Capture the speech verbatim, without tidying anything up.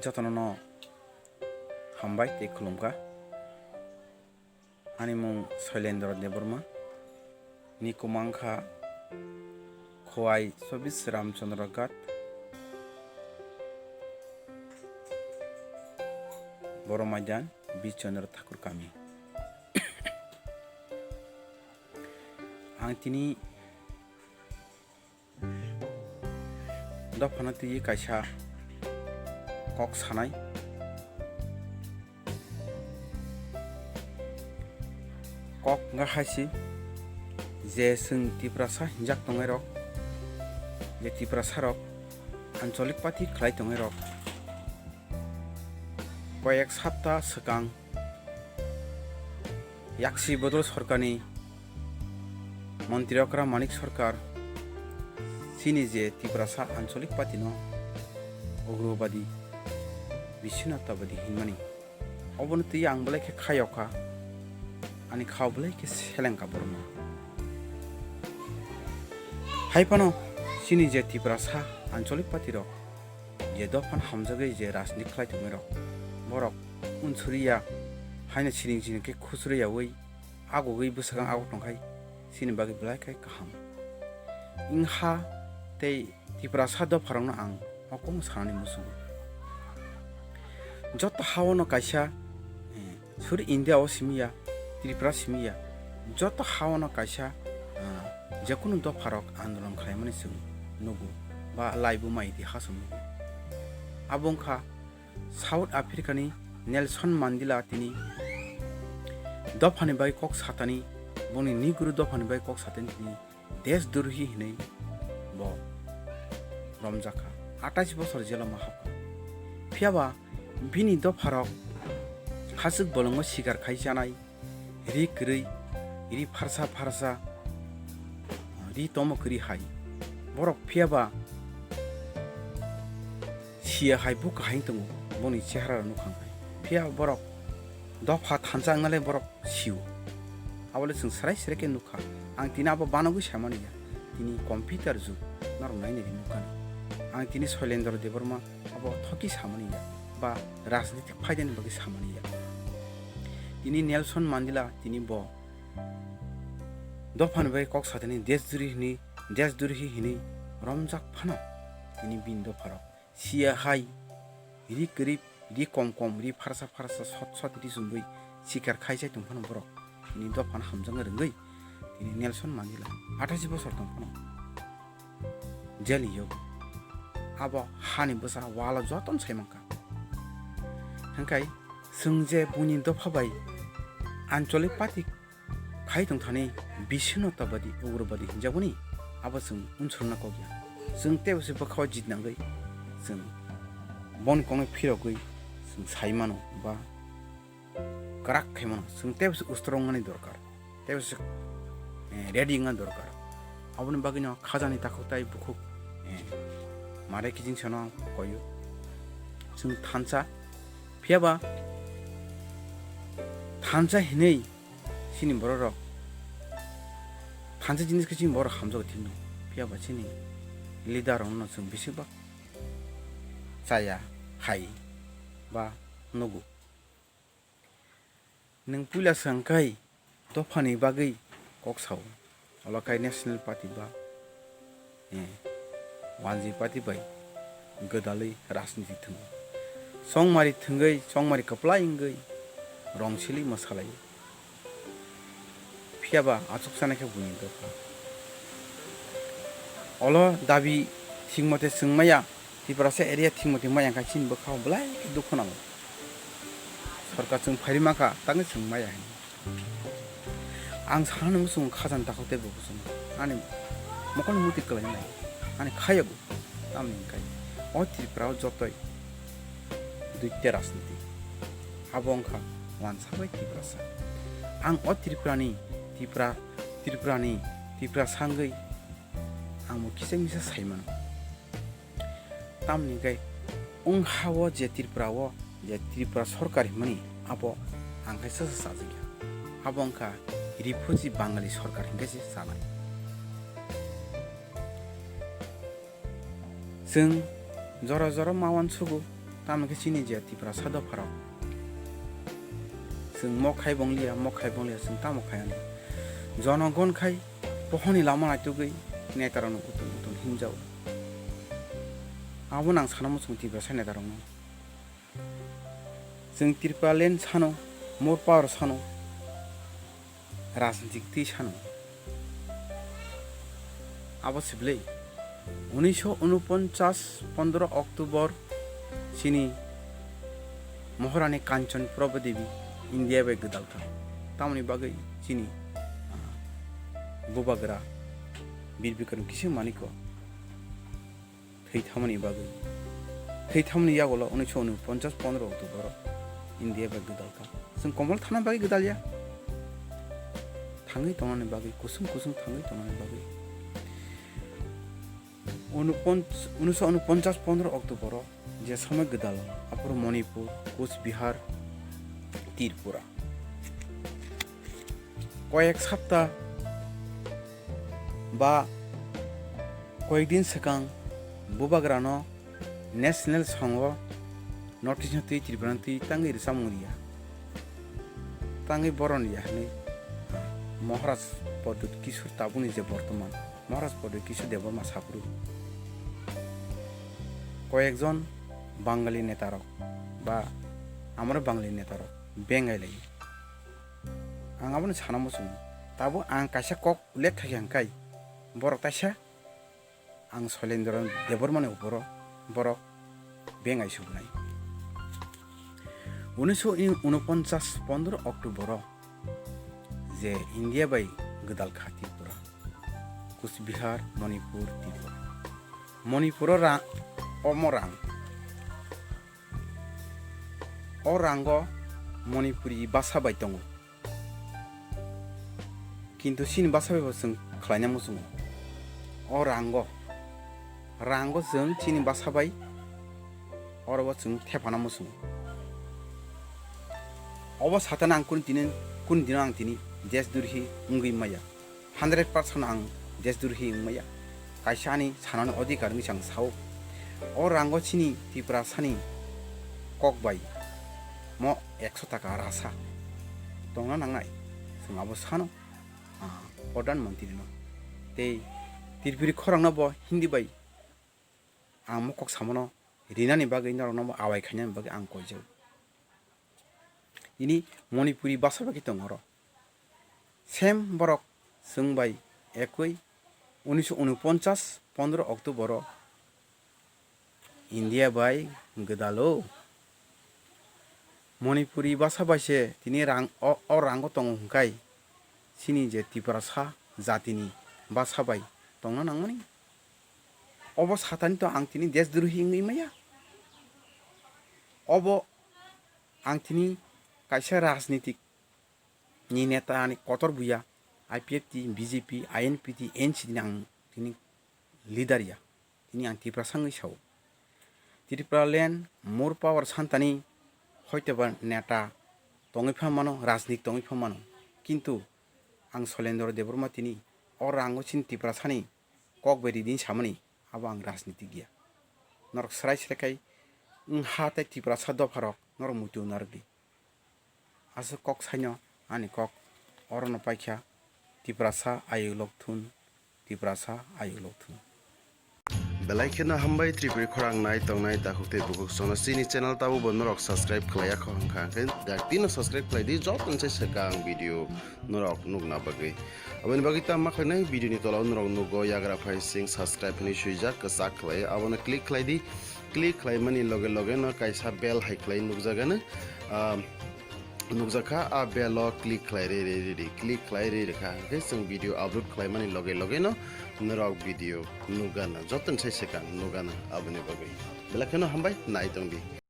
Jotono no hambai tei khulumkha. Ani mung Soilendra Debbarma. Ni kwmang kha Khowai chobbish Ramchandra Ghat, Boromaidan, Birchandra Thakur kami. Ang tini dophano twiwi kaisa kok sanai. Kok wngkha hai se je chwng Tiprasa hinjak tongnai rok, je Tiprasa rok ancholik party khlai tongnai rok, koyek sapta swkang Yaksi Bodol Sorkarni Montri Okra Manik Sorkar chini je Tiprasa Ancholik Party no ugrobadi, Bishinattabadi hinmani, obono twi ang belai khe khayokha, ani khao belai khe selengkha borokno. Hai phano chini je Tiprasa Ancholik Party rok je dophano hamjagwi je rajniti khlai tongwi rok, borok unsuriya haino siring siring khe khusuriyawi agugwi bwsakang aguk tongkhai chini bagwi belai khe kaham wngkha. Tei Tiprasa dopharokno ang o kokno sanani muchungo. Joto haono kaisa, eh, suri India o simi ya, Tripura simi ya, joto haono kaisa, ah, jekunu dopharok andolon khlaimani chwng nugo ba laibu mai itihaso nugo. Abo wngkha South Africa ni Nelson Mandela, tini dophani bai kok satani, boni Negro dophani bai kok satani tini deshdrohi hinwi bo romjakha, atais bosor jelo ma habkha. Phiyaba bini dopharok hachwk bolongo sikar khai chanai, ri kwrwi, ri pharsa pharsa, ri tomo kwrwi hai. Borok phiyaba siya hai bo kahai tongo, boni chehara rok nukha khai. Phiya borok dopha thansa wngna le borok sio. Abo le chwng srai srai khe nukha. Ang tini abo banogwi samani ya. Tini computer jug, norok nainai di nukha. Ang tini Soilendra Debbarma abo thoki samani ya, ba rajnitik phaidani bagwi samani ya. Tini Nelson Mandela, tini bo dophani bai kok satani deshdrohi hinwi, deshdrohi hinwi romjak phano tini bini dopharok siya hai, ri kwrwi, ri kom kom, ri pharsa pharsa, sot sot ri chumui sikar khai chai tong phano borok tini dophano hamjakna rwngwi tini Nelson Mandela atais bosor tong phano jeli yogo. Abo hani bwsa walo jotono sai mankha. Hwnkhai chwng je buini dopha bai ancholik party khai tongthani Bishinattabadi, ugrobadi hinjakmani abo chwng unsurna kok ya. Chwng teibo se bwkhao jitnangwi chwng boni kokno phirogwi chwng sai mano ba kwrak khai mano. Chwng teibo se ustrong wngmani dorkar, teibo se, eh, ready wngna dorkar. Aboni bagwino khajani takhuk tai bukhuk, eh, mare kijing sano koyo. Chwng thansa, phiyaba thansa hinwi chini borok rok thansa jinis khe chini borok hamjago thikno, phiyaba chini leader rokno chwng bisi bak chaya hai ba nugo. Nwng puila swngkhai dophani bagwi kok sao, olo khai National Party ba, eh, wanjwi party bai gwdalwi rajniti thwngo. Chongmari thwngwi, chongmari kwplai wngwi rong sili mwsalaio. Phiyaba achuk chanai khe buini dopha. Olo dabi thik mote chwng maya, Tiprasa area thik mote maya kha chini bwkhao belai khe dukhu nango. Sorkar chwng phairi mankha, tangwi chwng maya hinwi. Ang sanani muchungo khajani takhuk tei bo kuchung. Ani mokol muti kwlai nai. Ani khayago. Tamni hwnkhe o Tripura o jotoi duita rajniti. Abo wngkha wansa bai Tiprasa. Ang o Tripurani, Tripura, Tripurani, Tiprasa wngwi ang bo kisa misa sai mano. Tamni hwnkhe wngha o je Tripura o je Tripura sorkar hinmani abo ang khe sasa chajakya. Abo wngkha refugee Bangali sorkar hinkhe se chanai. Chwng jora jora ma uansugo, Tamo khe chini je Tiprasa dopharok, chwng mok khai bongliya, mok khai bongliya, chwng tamo khai ani? Jonogon khai pohorni lama naitugwi netarokno utul utul himjao. Abono ang sana muchungo Tiprasa netarokno. Chwng Tipraland sano, more power sano, rajnitik twi sano. Abo se bwlwi, unisho unoponchas pondro October chini Maharani Kanchan Prabha Devi India bai gwdalkha. Tamoni bagwi chini, ah, bubagra Bir Bikram Kishore Manikya thwi thamani bagwi. Thwi thamani yagulo unisho unoponchas pondro October o India bai gwdalkha. Chwng komol thana bagwi gwdalya. Thangwi tongnani bagwi, kusung kusung thangwi tongnani bagwi. Unoponch-, unisho unoponchas pondro October o je somoi gwdal, aphuru Manipur, Kuch Bihar, Tripura. Koyek sapta ba koyek din swkang bubagrano National Song o notice no twi Tripura no twi tangwi rwchapmung riya, tangwi boron riya hwnwi Maharaj Pradyut Kishore tabukni je bortoman Maharaj Pradyut Kishore Debbarma saphuru koyekjon Bangali netarok ba amoro Bangali netarok bengai lai. Ang abono sana muchungo. Tabuk ang kaisa kok ullekh khaikha hwnkhe, borok taisa ang Sailendra Debbarmani uporo borok bengai subnai. Unisho unoponchas pondro October o je India bai gwdalkha Tripura, Kuch Bihar, Manipur, Tripura. Manipuro ra-, omo rang. O rango Manipuri basa bai tongo. Kintu chini basa bai bo chwng khlaina muchungo. O rango, rango chwng chini basa bai oro bo chwng thepana muchungo. Obo satana ang kunu dino, kunu dino ang tini desdurhi wngwi maya. Hundred percent ang desdurhi wngmaya. Kaisa ani sanani odhikar wngwi ang sao. O rango chini Tiprasani kok bai mo ekso taka rasa tongna nangnai. Chwng abo sano, ah, Pradhan Mantri no. Tei Tripuri khorang no bo Hindi bai ang mo kok samono rinani bagwi norok no bo awai khainani bagwi ang koijak. Ini Manipuri basa bai khe tongo oro. Same borok chwng bai ekoi unisho unoponchas pondro October o India bai gwdalo. Manipuri basa bai se tini rang o, o rango tongo hwnkhe chini je Tiprasa jatini basa bai tongna nangmani. Obo satani to ang tini desdrohi wngwi maya. Obo ang tini kaisa rajnitik ni neta ani kotor buya, I P F T, B J P, I N P T, N C P ni ang tini leader ya. Tini ang Tiprasa wngwi sao. Tipraland more power santani hoitoba neta tongwi pha mano, rajnik tongwi pha mano. Kintu ang Sailendra Debbarma tini o rango chini Tiprasani kok bai ridin samani abo ang rajnitik ya. Norok srai srai khai wngha tei Tiprasa dopharok norok muitu narwkdi. Aswk kok saino ani kok orono paikha, Tiprasa ayuk lok thun, Tiprasa ayuk lok thun. Belai kheno hambai Tripuri khorang nai tongnai takhuk tei bukhuk sono chini channel tabukbo norok subscribe khlaiya kho hwnkha hwnkhe daktino subscribe khlaidi joto se swkang video norok nukna bagwi. Aboni bagwi tamo khlainai video ni tola o norok nugo yagra phai sing subscribe hinwi swijak kwchak khlai abono click khlaidi. Click khlaimani loge loge no kaisa bell hai khlai nukjagano, ah, nukjakha, a bell o click khlai re re re re, click khlai re re kha hwnkhe chwng video upload khlaimani loge loge no norok video nukgana, joto ni sai swkang nukgana. Aboni bagwi belai kheno hambai nai tongdi.